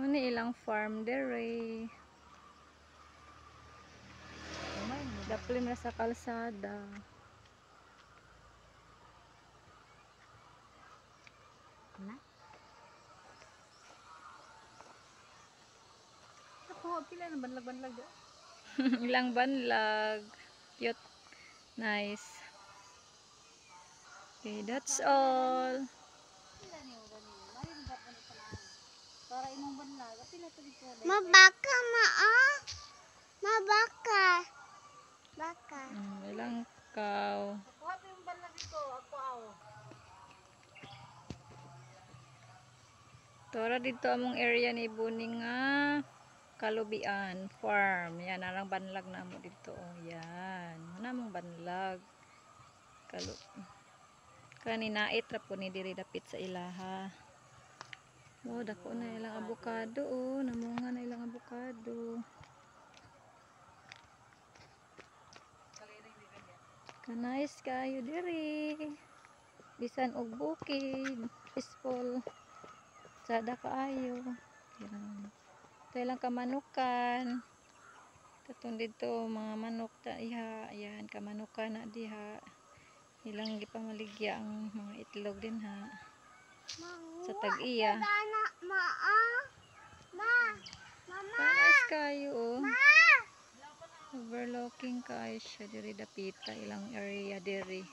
Muna ilang farm dere. Daplim na sa kalsada. Na? Ako, pila na banlag-banlag. Ilang banlag. Cute. Nice. Okay, that's all. Mabaka maa. Mabaka. Baka. Ilang cow. Tora dito among area ni Buning nga Kalubian Farm. Yan arang banlag na mo dito. Oh, yan. Muna mong banlag. Kalu Kaninait ra po ni diri dapit sa ilaha. Oh, dako na ilang abukado oh, namunga na ilang abukado. Kanais kayo diri. Bisan og bukid, peaceful. Sada kaayo. Yan. Ito ilang kamanukan. Katong dito mga manok ta iha. Ayan, kamanukan na diha. Ilang gipamaligya ang mga itlog din ha. Sa tag-iya. Maa. Ma. Mama. Kanais kayo oh. Overlooking kaayo siya diri dapita ilang area diri.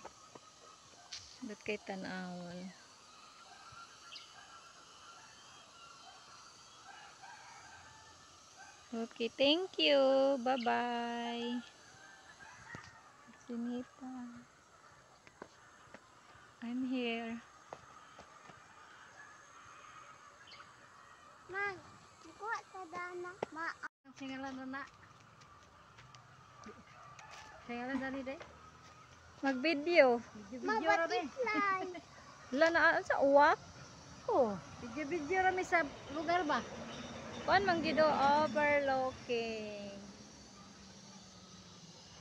Dot kay tan-awon. Okay, thank you. Bye-bye. Sinita. I'm here. Ma. Kuha sa dana. Ma. Singalan na na. Singalan dali day. Mag-video. Video-video ra be. Mabatifly. Wala na sa uwak. Oh, video-video ra mi sa lugar ba? Kuan man gyud oh, overlooking.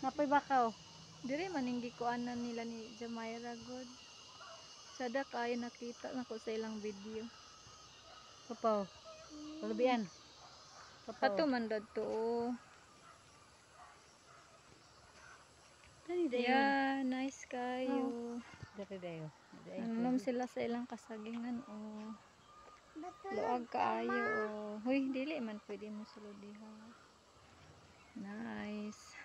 Napoy bakaw. Diri man ning gikuanan nila ni Jamaira god. Sada kayo nakita nako sa ilang video. Papaw. Kalubian. Papaw. Kato man dadto oh. Dali dayo. Yeah, nice kayo. Dali dayo. Nanom sila sa ilang kasagingan oh. Luag kaayo oh. Huy, dili man pwede mo sulod diha. Nice.